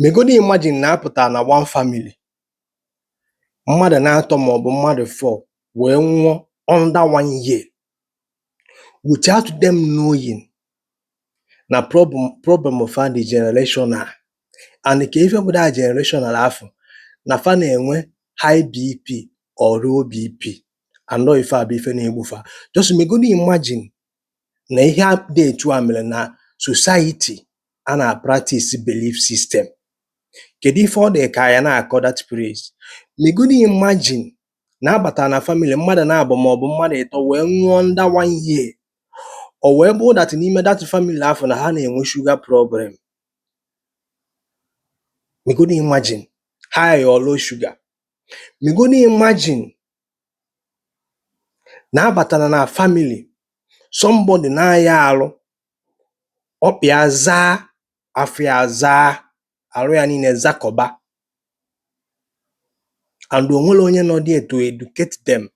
Megodi imagine na apụta na one family, mmadụ na-atọ maọbụ mmadụ 4 wee nwụọ under one year without them knowing na problem fa dị generational, and ka ife bụ that generational afọ na fa na-enwe high BP or low BP, and ọ ife a bụ ife na-egbu fa. Just megodi imagine na ihe dị etu a mere na society a na-practice belief system. Kedu ife ọ dị ka ya na-akọ that place? Megodi imagine na abata na family, mmadụ na-abụ maọbụ mmadụ ịtọ wee nwụọ under one year, o wee bụrụ that n'ime that family afọ na ha na-enwe sugar problem. Megodi imagine high or low sugar. Megodi imagine na abatara na family, somebody na-aya arụ ọkpịa zaa, afọ ya zaa, arụ ya niile zakọba, and o nwere onye nọ there to educate them,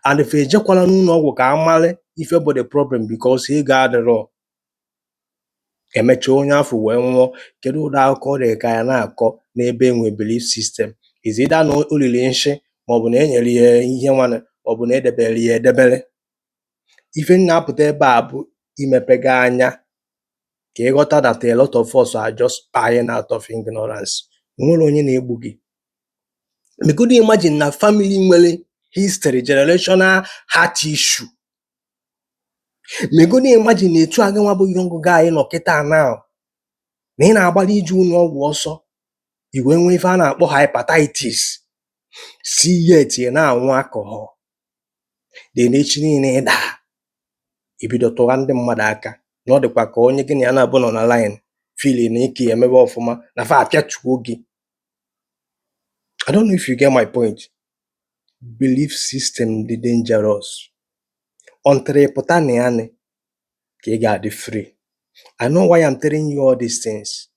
and fa ejekwala n'ụlọ ọgwụ ka amalị ife bụ the problem because ego adịrọ. Emechaa, onye afọ wee nwụọ. Kedu ụdị akụkọ ọ dị ka ya na-akọ n'ebe enwe belief system? Is either na o riri nshị, maọbụ na enyere ya ihe nwanne, maọbụ na edebere ya edebere. Ife m na-apụta ebe a bụ imepe gị anya ka ịghọta that a lot of us are just dying out of ignorance. Onwere onye na-egbu gị. Megodi imagine na family nwere history generational heart issue. Megodi imagine na etu a gị nwa bụ young guy nọ kịta now, na ị na-agbalị ije ụlọ ọgwụ ọsọ, i wee nwee ife a na-akpọ hepatitis C, yet ị na-anwụ alcohol. Then echi niile ị daa, ibido tụwa ndị mmadụ aka na ọ dịkwa ka onye gị na ya na-abụ nọ na line feel na ike ya emebe ọfụma na fa apịatuo gị. I don't know if you get my point. Belief system dị dangerous. Until ị pụta na ya nị ka ị ga-adị free. I know why I'm telling you all these things,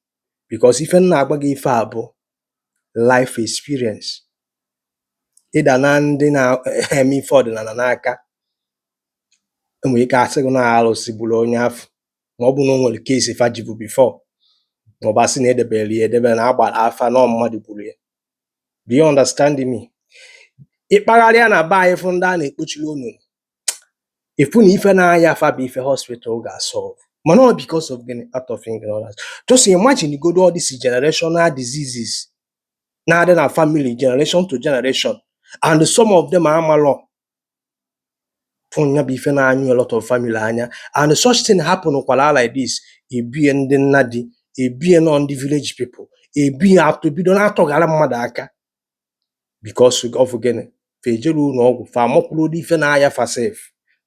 because ife m na-agwa gị ife a bụ life experience. Ịda na ndị na-eme ife ọdịnala n'aka, enwere ike asị gị na arụsị gburu onye afọ, ma ọ bụ na o nwere case fa jibu before, maọbụ asị na edebere ya edebe, na agbara afa na ọ mmadụ gburu ya. Do you understand me? Ịkpagharịa na be anyị, fụ ndị a na-ekpochiri onunu, ịfụ na ife na-aya afa bụ ife hospital ga-solve, mana ọ because of gịnị? Out of ignorance. Just imagine godo all these generational diseases na-adị na family generation to generation, and some of them amalọ ya bụ ife na-anyụ a lot of family anya. And such thing happen kwara like this, ebie ndị nna di, ebie nọ ndị village people, ebie atụ bido na-atọghara mmadụ aka because of gịnị? Fa ejere ụlọ ọgwụ, fa amakwuru ụdị ife na-aya fa sef.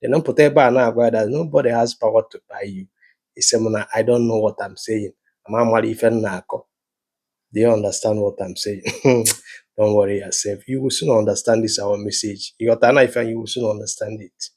Then mpụta ebe a na-agwa ya that nobody has power to buy you. Isi m na I don't know what I'm saying, ama amara ife m na-akọ. Do you understand what I'm saying? Don't worry yourself, you will soon understand this our message. Ịghọta na ife? You will soon understand it.